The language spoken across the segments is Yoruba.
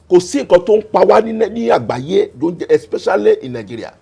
Kò sí nǹkan tó ń pa wá ní àgbáyé tó ń jẹ, especially in Nigeria,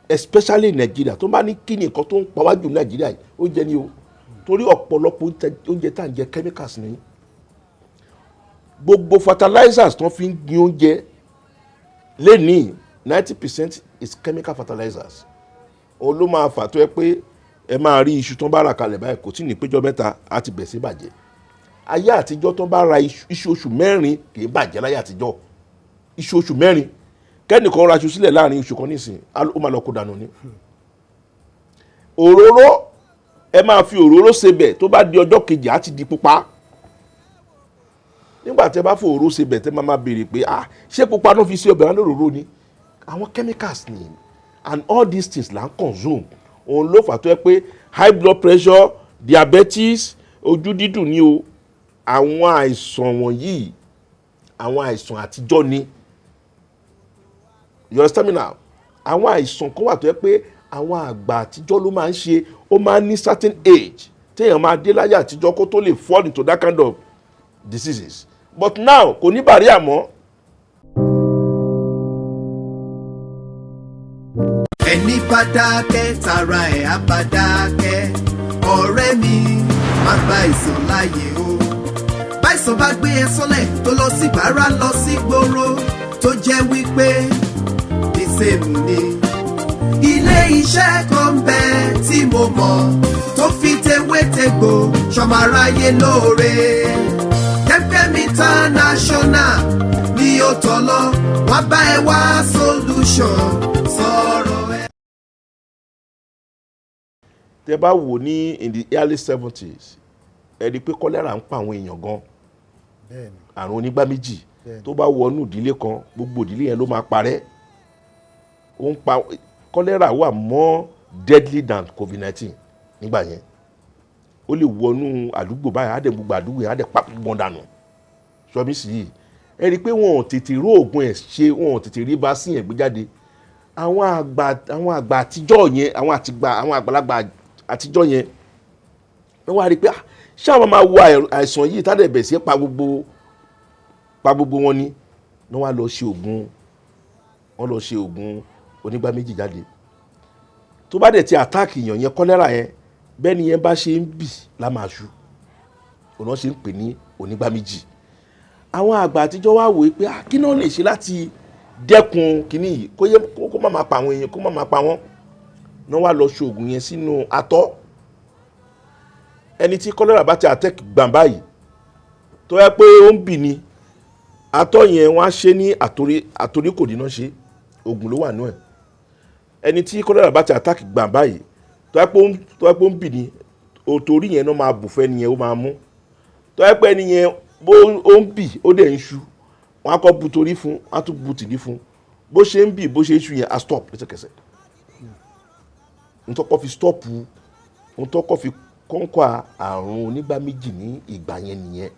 especially in Nigeria. Tó bá ní kí ni nǹkan tó ń pa wá jù ní Nigeria yìí, oúnjẹ ni o, torí ọ̀pọ̀lọpọ̀ oúnjẹ tá à ń jẹ, chemicals ni. Gbogbo fertilizers tó fi ń gbin oúnjẹ lẹ́nìí, 90% is chemical fertilizers. Òun ló máa fà tó yẹ pé ẹ máa rí iṣu tó ń bá rà kalẹ̀ báyìí, kò tí ì ní péjọ 3, á ti bẹ̀ sí bàjẹ́. Ayé àtijọ́, tó ń bá ra iṣu oṣù 4, kì í bàjẹ́. Láyé àtijọ́, iṣu oṣù 4, kẹ́nìkan ra iṣu sílẹ̀ láàrin oṣù kan nísìn, ó máa lọ kó dànù ni. Òróró, ẹ máa fi òróró sebẹ̀, tó bá di ọjọ́ kejì, á ti di pupa. Nígbà tí ẹ bá fi òróró sebẹ̀, tẹ́ máa máa béèrè pé, "Ah, ṣé pupa náà fi sí ọbẹ̀ wọn lóróró ni?" Àwọn chemicals ni, and all these things là ń consume. Òun ló fà tó yẹ pé high blood pressure, diabetes, ojú dídùn ni o. Àwọn àìsàn wọ̀nyí, àwọn àìsàn àtijọ́ ni. You understand me now? Àwọn àìsàn kan wà tó yẹ pé àwọn àgbà àtijọ́ ló máa ń ṣe. Ó máa ń ní certain age téèyàn máa dé láyé àtijọ́ kó tó lè fall into that kind of diseases, but now kò ní barrier mọ́. Ẹni bá dákẹ́, tara ẹ̀ á bá dákẹ́. Ọ̀rẹ́ mi, má gba ìsàn láàyè o. Báìsàn bá gbé ẹ sọ́lẹ̀, tó lọ sí bàárà, lọ sí gbòòrò, tó jẹ́ wípé the same ni. Ilé iṣẹ́ kan ń bẹ tí mo mọ̀ tó fi tewétegbò ṣọmọ aráyé lóore. Kemkem International ní ó tọ́ lọ, wọ́n bá ẹ wá solution sọ̀rọ̀ ẹ. Tẹ bá wò ní in the early 70s, ẹ rí i pé cholera ń pa àwọn èèyàn gan. Àrùn onígbá méjì. Tó bá wọnú ìdílé kan, gbogbo ìdílé yẹn ló máa parẹ́. Ó ń pa, cholera wà more deadly than COVID-19 nígbà yẹn. Ó lè wọnú àdúgbò báyìí, á dẹ̀ gbogbo àdúgbò yẹn, á dẹ̀ pa gbọ́n dànù. Sọmi sì yìí, ẹ rí i pé wọn ò tètè rí oògùn ẹ̀ ṣe, wọn ò tètè rí vaccine yẹn gbé jáde. Àwọn àgbà àtijọ́ yẹn, àwọn àgbàlagbà àtijọ́ yẹn, wọ́n wá rí i pé, ah, ṣé àwọn máa wo àìsàn yìí tá dẹ̀ bẹ̀ sí pa gbogbo wọn ni? Wọ́n wá lọ ṣe oògùn, wọ́n lọ ṣe oògùn onígbá méjì jáde. Tó bá dẹ̀ ti attack èèyàn yẹn, kọ́lẹ́rà yẹn, bẹ́ẹ̀ ni yẹn bá ṣe ń bì lá máa ṣu. Òun náà ṣe ń pè ní onígbá méjì. Àwọn àgbà àtijọ́ wá wò ó pé, ah, kí náà lè ṣe láti dẹ́kun kínní yìí, kó yẹ kó má máa pa àwọn èèyàn, kó má máa pa wọ́n náà? Wá lọ ṣe oògùn yẹn sínú atọ́. Ẹni tí kọ́lẹ́rà bá ti attack gbàm báyìí, tó yẹ pé ó ń bì ní, atọ́ yẹn, wọ́n á ṣe ní àtorí àtorí kò dínà ṣe, oògùn ló wà nú ẹ̀. Ẹni tí kọ́lẹ́rà bá ti attack gbàm báyìí, tó yẹ pé ó ń bì ní, òtòrí yẹn náà máa bù fẹ́ ni yẹn, ó máa mú. Tó yẹ pé ẹni yẹn bó ó ń bì, ó dẹ̀ ń ṣu, wọ́n á kọ́ bu torí fún, wọ́n á tún bu tìdí fún. Bó ṣe ń bì, bó ṣe ń ṣu yẹn, á stop lẹ́sẹ̀kẹsẹ̀. Ntọ́kọ́ fi stop, ntọ́kọ́ fi kọ́ńkọ́ àrùn onígbá méjì ní ìgbà yẹn nìyẹn.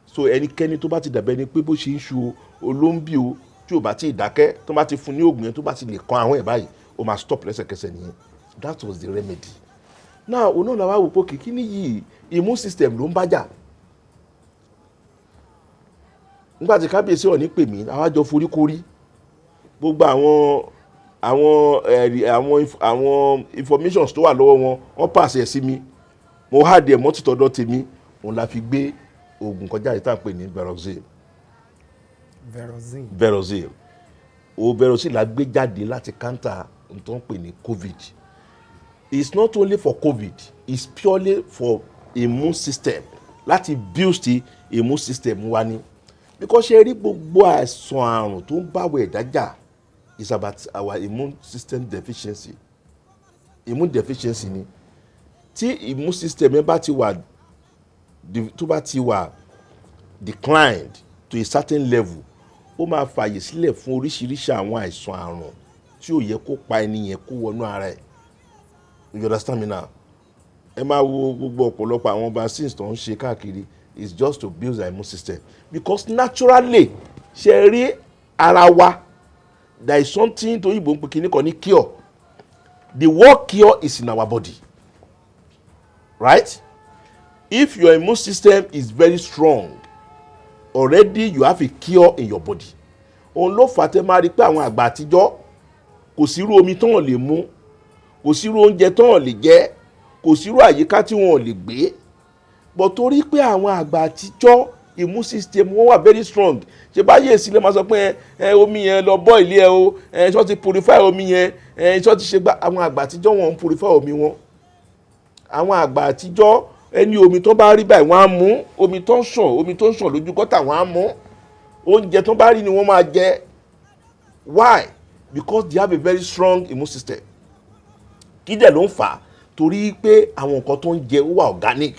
So ẹnikẹ́ni tó bá ti dàbẹ́ ni pé bó ṣe ń ṣu o, ló ń bì o, tí ò bá ti dákẹ́, tó bá ti fún ní oògùn yẹn, tó bá ti lè kan àwọn ẹ̀ báyìí, ó máa stop lẹ́sẹ̀kẹsẹ̀ nìyẹn. That was the remedy. Now, òun náà làwọn wò pé kí ni yìí, immune system ló ń bájà. Nígbà tí kábíyèsí Ọọ̀ni pè mí, àwa jọ foríkorí gbogbo àwọn ẹ̀rí, àwọn informations tó wà lọ́wọ́ wọn, wọ́n pàṣẹ sí mi, mo add ẹ̀ mọ́ títọ́dọ̀ tèmi. Òun la fi gbé oògùn kọjá yìí tá à ń pè ní Veroxil. Veroxil. Veroxil o. Veroxil la gbé jáde láti counter n tó ń pè ní COVID. It's not only for COVID, it's purely for immune system, láti boost the immune system wa ni, because ṣe rí gbogbo àìsàn, àrùn tó ń báwọ̀ ẹ̀dá jà is about our immune system deficiency. Immune deficiency ni. Tí immune system yẹn bá ti wà, tó bá ti wà declined to a certain level, ó máa fààyè sílẹ̀ fún oríṣiríṣi àwọn àìsàn, àrùn tí ò yẹ kó pa ẹni yẹn kó wọnú ara ẹ̀. You understand me now? Ẹ máa wo gbogbo ọ̀pọ̀lọpọ̀ àwọn vaccines tó ń ṣe káàkiri is just to build the immune system, because naturally, ṣe rí ara wa, there is something tó yìnbọn pé kíní kan ní cure. The word cure is in our body, right? If your immune system is very strong, Already you have a cure in your body. Òun ló fà á tẹ́ máa rí pé àwọn àgbà àtijọ́, kò sírú omi tán lè mu, kò sírú oúnjẹ tán lè jẹ, kò sírú àyíká tí wọn lè gbé, but torí pé àwọn àgbà àtijọ́, immune system wọn wà very strong. Ṣe báyé ìsìlẹ̀ máa sọ pé ẹ omi yẹn, lọ boil ẹ o, ẹ ṣọ́ ti purify omi yẹn, ẹ ṣọ́ ti ṣe gbá. Àwọn àgbà àtijọ́, wọn ń purify omi wọn. Àwọn àgbà àtijọ́, ẹni omi tó bá rí báyìí, wọ́n á mú. Omi tó ń ṣàn, omi tó ń ṣàn lójú gọ́tà, wọ́n á mú. Oúnjẹ tó bá rí ni wọ́n máa jẹ. Why? Because they have a very strong immune system. Kí dẹ̀ ló ń fà á? Torí pé àwọn nǹkan tó ń jẹ, ó wà organic.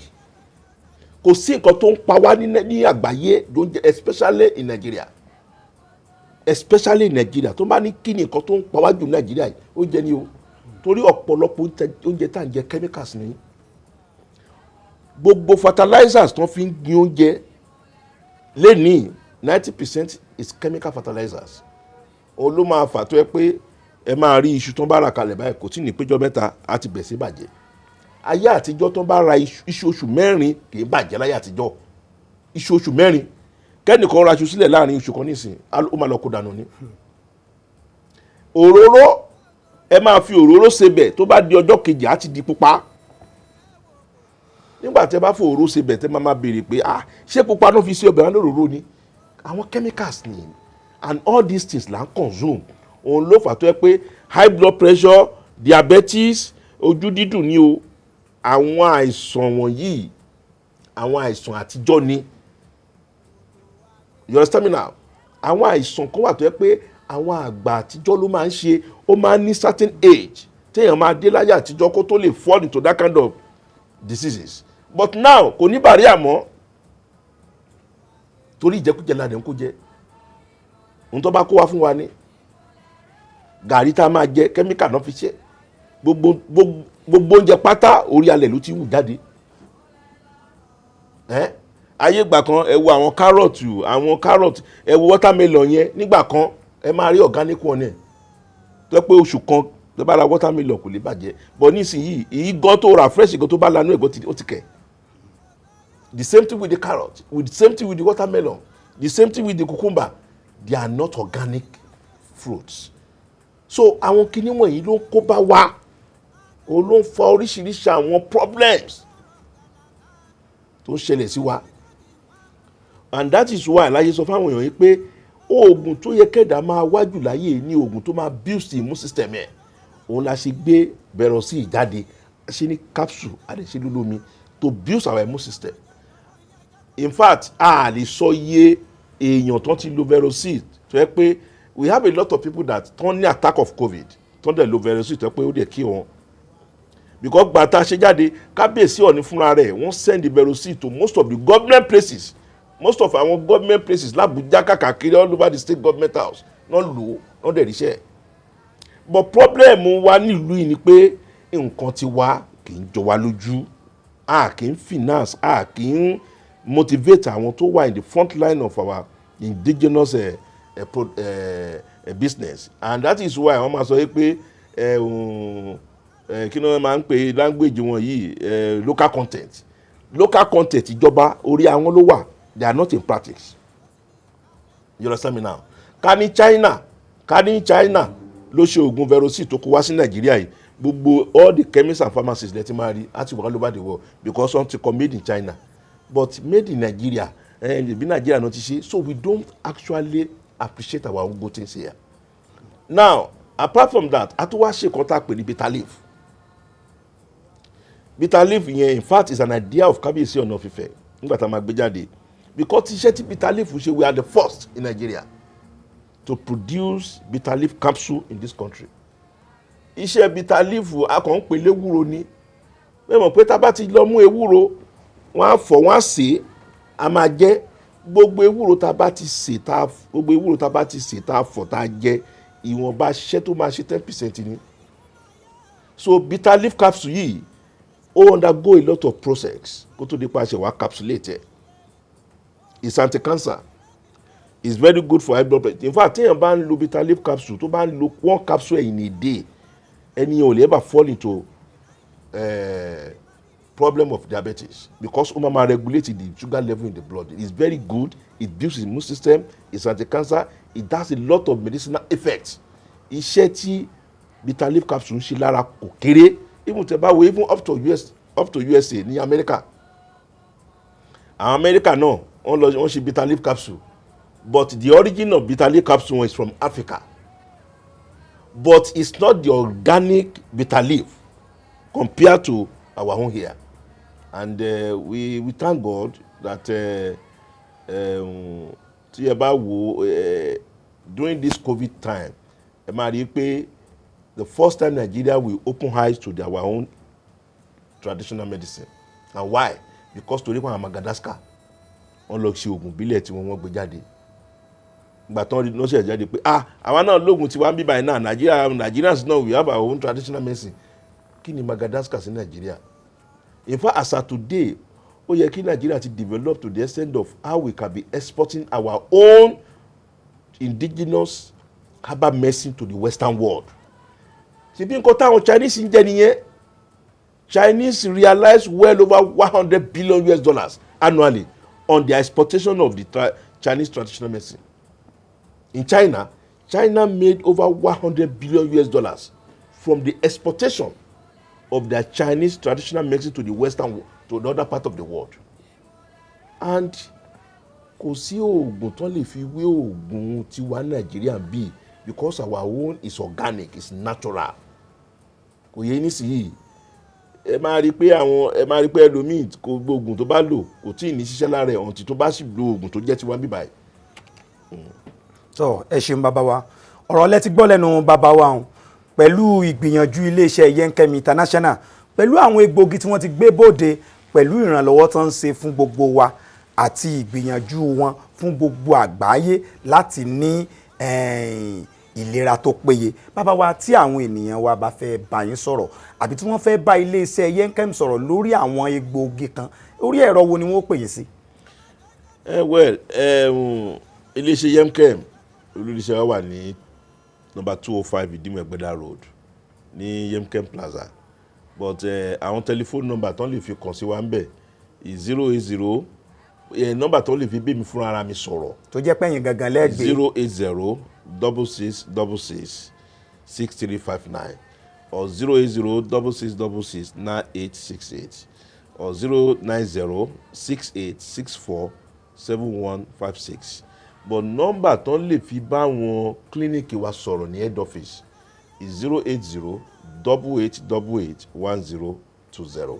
Kò sí nǹkan tó ń pa wá ní àgbáyé ló ń jẹ, especially in Nigeria, especially in Nigeria. Tó bá ní kí ni nǹkan tó ń pa wá jù ní Nigeria yìí, oúnjẹ ni o. Torí ọ̀pọ̀lọpọ̀ oúnjẹ tá à ń jẹ, chemicals ni. Gbogbo fertilizers tó fi ń gbin oúnjẹ lẹ́nìí, 90% is chemical fertilizers. Òun ló máa fà tó yẹ pé ẹ máa rí iṣu tó ń bá rà kalẹ̀ báyìí, kò tí ì ní péjọ 3, á ti bẹ̀ sí bàjẹ́. Ayé àtijọ́, tó ń bá ra iṣu, oṣù 4 kì í bàjẹ́. Láyé àtijọ́, iṣu oṣù 4, kẹ́nìkan ra iṣu sílẹ̀ láàrin oṣù kan nísìn, ó máa lọ kó dànù ni. Òróró, ẹ máa fi òróró sebẹ̀, tó bá di ọjọ́ kejì, á ti di pupa. Nígbà tí ẹ bá fò òróró sebẹ̀, tẹ́ máa béèrè pé, "Ah, ṣé pupa náà fi sí ọbẹ̀ wọn lóróró ni?" Àwọn chemicals ni, and all these things là ń consume. Òun ló fà tó yẹ pé high blood pressure, diabetes, ojú dídùn ni o. Àwọn àìsàn wọ̀nyí, àwọn àìsàn àtijọ́ ni. You understand me now? Àwọn àìsàn kan wà tó yẹ pé àwọn àgbà àtijọ́ ló máa ń ṣe. Ó máa ń ní certain age téèyàn máa dé láyé àtijọ́ kó tó lè fall into that kind of diseases, but now kò ní barrier mọ́, torí ìjẹkújẹ la dẹ̀ ń kó jẹ. Ohun tó bá kó wá fún wa ní gàrí tá a máa jẹ, chemical náà fi ṣe. Gbogbo oúnjẹ pátá, orí alẹ̀ ló ti wù jáde. Ẹ́ ayé ìgbà kan, ẹ wo àwọn carrot, àwọn carrot, ẹ wo watermelon yẹn nígbà kan, ẹ máa rí organic one ẹ̀ tó pé oṣù kan tó bá ra watermelon, kò lè bàjẹ́. But nísìnyí, èyí gan tó ra fresh gan, tó bá lanú ẹ̀ gan, ó ti kẹ̀. The same thing with the carrot, with the same thing with the watermelon, the same thing with the cucumber. They are not organic fruits. So àwọn kinní wọ̀nyí ló ń kó bá wa, òun ló ń fa oríṣiríṣi àwọn problems tó ń ṣẹlẹ̀ sí wa. And that is why láyé sọ fáwọn èèyàn yìí pé oògùn tó yẹ kẹ́dà máa wájú láyé ní oògùn tó máa boost immune system ẹ̀. Òun la ṣe gbé Verosil jáde, ṣe ní capsule, a lè ṣe lólómi, to boost our immune system. In fact, a lè sọ iye èèyàn tó ti lo Verosil tó yẹ pé we have a lot of people that tó ní attack of COVID, tó dẹ̀ lo Verosil, tó yẹ pé ó dẹ̀ kí wọn, because gbàtà ṣe jáde, kábíyèsí Ọ̀ọ̀ni fúnra rẹ̀, wọ́n send the Verosil to most of the government places, most of àwọn government places l'Abuja, kàkàkiri, all over the state government house náà lò ó, náà dẹ̀ ríṣẹ́. But problem wa nílùú yìí ni pé nǹkan ti wa kì í jọ wá lójú. A kì í finance, a kì í motivate àwọn tó wà in the front line of our indigenous business. And that is why wọ́n máa sọ yìí pé kí ni wọ́n máa ń pè language wọn yìí, local content, local content. Ìjọba, orí àwọn ló wà, they are not in practice. You understand me now? Ká ní China ló ṣe oògùn Verosil tó kó wá sí Nàìjíríà yìí, gbogbo all the chemists and pharmacists lẹ ti máa rí á ti wà all over the world, because wọ́n ti kọ "made in China". But "made in Nigeria", bí Nigeria náà ti ṣe. So we don't actually appreciate our own good things here. Now, apart from that, a tún wá ṣe kan tá a pè ní bitter leaf. Bitter leaf yẹn, in fact, is an idea of Kábíyèsí Ọọ̀ni of Ifẹ̀ nígbà tá a máa gbé jáde, because iṣẹ́ tí bitter leaf ṣe, we are the first in Nigeria to produce bitter leaf capsule in this country. Iṣẹ́ bitter leaf, a kàn ń pè léwúro ni. Bẹ́ẹ̀ mọ̀ pé tá a bá ti lọ mú ewúro, wọ́n á fọ̀, wọ́n á sè é, a máa jẹ. Gbogbo ewúro tá a bá ti sè, tá a fọ̀, tá a jẹ, ìwọ̀nba iṣẹ́ tó máa ṣe, 10% ni. So bitter leaf capsule yìí, ó undergo a lot of process kó tó di pa ṣe wá capsulate ẹ̀. It's anti-cancer, it's very good for high blood pressure. In fact, téèyàn bá ń lo bitter leaf capsule, tó bá ń lo one capsule in a day, ẹni yẹn ò lè ever fall into problem of diabetes, because ó máa ma regulate the sugar level in the blood. It's very good. It builds the immune system. It's anti-cancer. It has a lot of medicinal effects. Iṣẹ́ tí bitter leaf capsule ń ṣe lára kò kéré. Even tẹ́ bá wo, even up to US, up to USA ní America, àwọn America náà, wọ́n lọ, wọ́n ṣe bitter leaf capsule, but the origin of bitter leaf capsule is from Africa, but it's not the organic bitter leaf compared to our own here. And we thank God that tí ẹ bá wo during this COVID time, ẹ máa rí i pé the first time Nigeria will open eyes to our own traditional medicine. And why? Because torí pé àwọn Madagascar, wọ́n lọ ṣe oògùn ìbílẹ̀ tí wọ́n gbé jáde. Ìgbà tán rí lọ́sẹ̀ jáde pé, ah, àwa náà lóògùn tiwa ń bí báyìí náà. Nigeria, Nigerians náà, we have our own traditional medicine. Kí ni Madagascar sí Nigeria? In fact, as at today, ó yẹ kí Nigeria ti develop to the extent of how we can be exporting our own indigenous herbal medicine to the Western world. Ṣebí nǹkan táwọn Chinese ń jẹ nìyẹn. Chinese realize well over US$100 billion annually on their exportation of the Chinese traditional medicine. In China, China made over US$100 billion from the exportation of their Chinese traditional medicine to the western, to the other part of the world. And kò sí oògùn tán lè fi wé oògùn tiwa Nàìjíríà bíi, because our own is organic, is natural. Kò yẹ nísìnyí, ẹ máa rí pé àwọn, ẹ máa rí pé ẹlòmíì kò gbóògùn tó bá lò, kò tí ì ní ṣiṣẹ́ lára ẹ̀ ọ̀ǹtí tó bá sì lo oògùn tó jẹ́ tiwa bíbáyìí. Tọ́ ẹ ṣeun, bàbá wa. Ọ̀rọ̀ lẹ ti gbọ́ lẹ́nu bàbá wa ọ̀hún. Pẹ̀lú ìgbìyànjú iléeṣẹ́ Yemkem International, pẹ̀lú àwọn egbòogi tí wọ́n ti gbé bóde, pẹ̀lú ìrànlọ́wọ́ tó ń ṣe fún gbogbo wa àti ìgbìyànjú wọn fún gbogbo àgbáyé láti ní ìlera tó péye. Bàbá wa, tí àwọn ènìyàn wa bá fẹ́ bá yín sọ̀rọ̀ àbí tí wọ́n fẹ́ bá iléeṣẹ́ Yemkem sọ̀rọ̀ lórí àwọn egbòogi kan, orí ẹ̀rọ wo ni wọ́n pè yín sí? Ẹ well, iléeṣẹ́ Yemkem, olú-iléeṣẹ́ wa wà ní number 205 Ìdímọ̀ Ẹgbẹ́dá Road ní Yemkem Plaza. But àwọn telephone number tán lè fi kàn sí wa ń bẹ̀ is 080, number tán lè fi bí mi fúnra ara mi sọ̀rọ̀, tó jẹ́ pẹ́yìn gangan lẹ́gbẹ̀ẹ́, 08066666359 or 08066669868 or 09068647156. But number tán lè fi bá wọn clinic wa sọ̀rọ̀ ní head office is 08088881020.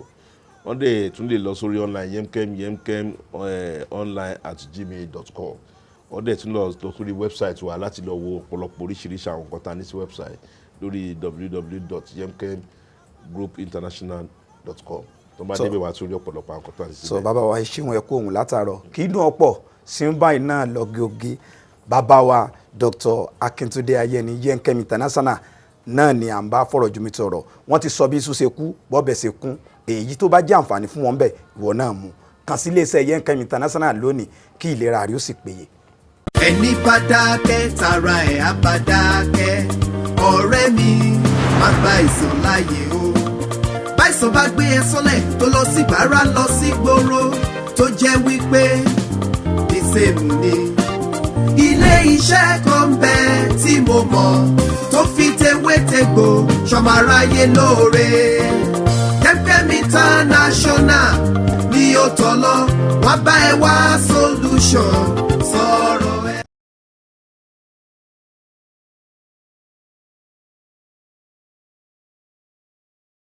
Wọ́n dẹ̀ tún lè lọ sórí online yemkem yemkemonline@gmail.com. Wọ́n dẹ̀ tún lọ sórí website wa láti lọ wo ọ̀pọ̀lọpọ̀ oríṣiríṣi àwọn nǹkan tá a ní sí website lórí www.yemkemgroupinternational.com. Tó bá débẹ̀, wá sórí ọ̀pọ̀lọpọ̀ àwọn nǹkan tá a ní Sọ síbẹ̀. Bàbá wa, ṣé wọn ẹ kú òun látàárọ̀, kì í dùn ọ̀pọ̀ sí ń báyìí náà lọ́gọ́gẹ́. Bàbá wa Dr. Akíntúndé Ayẹni, Yemkem International náà ni à ń bá fọ̀rọ̀ jomi tọ̀rọ̀. Wọ́n ti sọ bí iṣu ṣe kú, bọ́bẹ̀ ṣe kún. Èyí tó bá jẹ́ àǹfààní fún wọn bẹ́ẹ̀, ìwọ náà mú kàn sí iléeṣẹ́ Yemkem International lónìí kí ìlera rẹ̀ ó sì péye. Ẹni bá dákẹ́, tara ẹ̀ á bá dákẹ́. Ọ̀rẹ́ mi, má gba ìsàn láàyè o. Báìsàn bá gbé ẹ sọ́lẹ̀, tó lọ sí bàárà, lọ sí gbòòrò, tó jẹ́ wípé the same ni. Ilé iṣẹ́ kan ń bẹ tí mo mọ̀ tó fi tewétegbò ṣọmọ aráyé lóore. Yemkem International ní ó tọ́ lọ, wọ́n bá ẹ wá solution sọ̀rọ̀.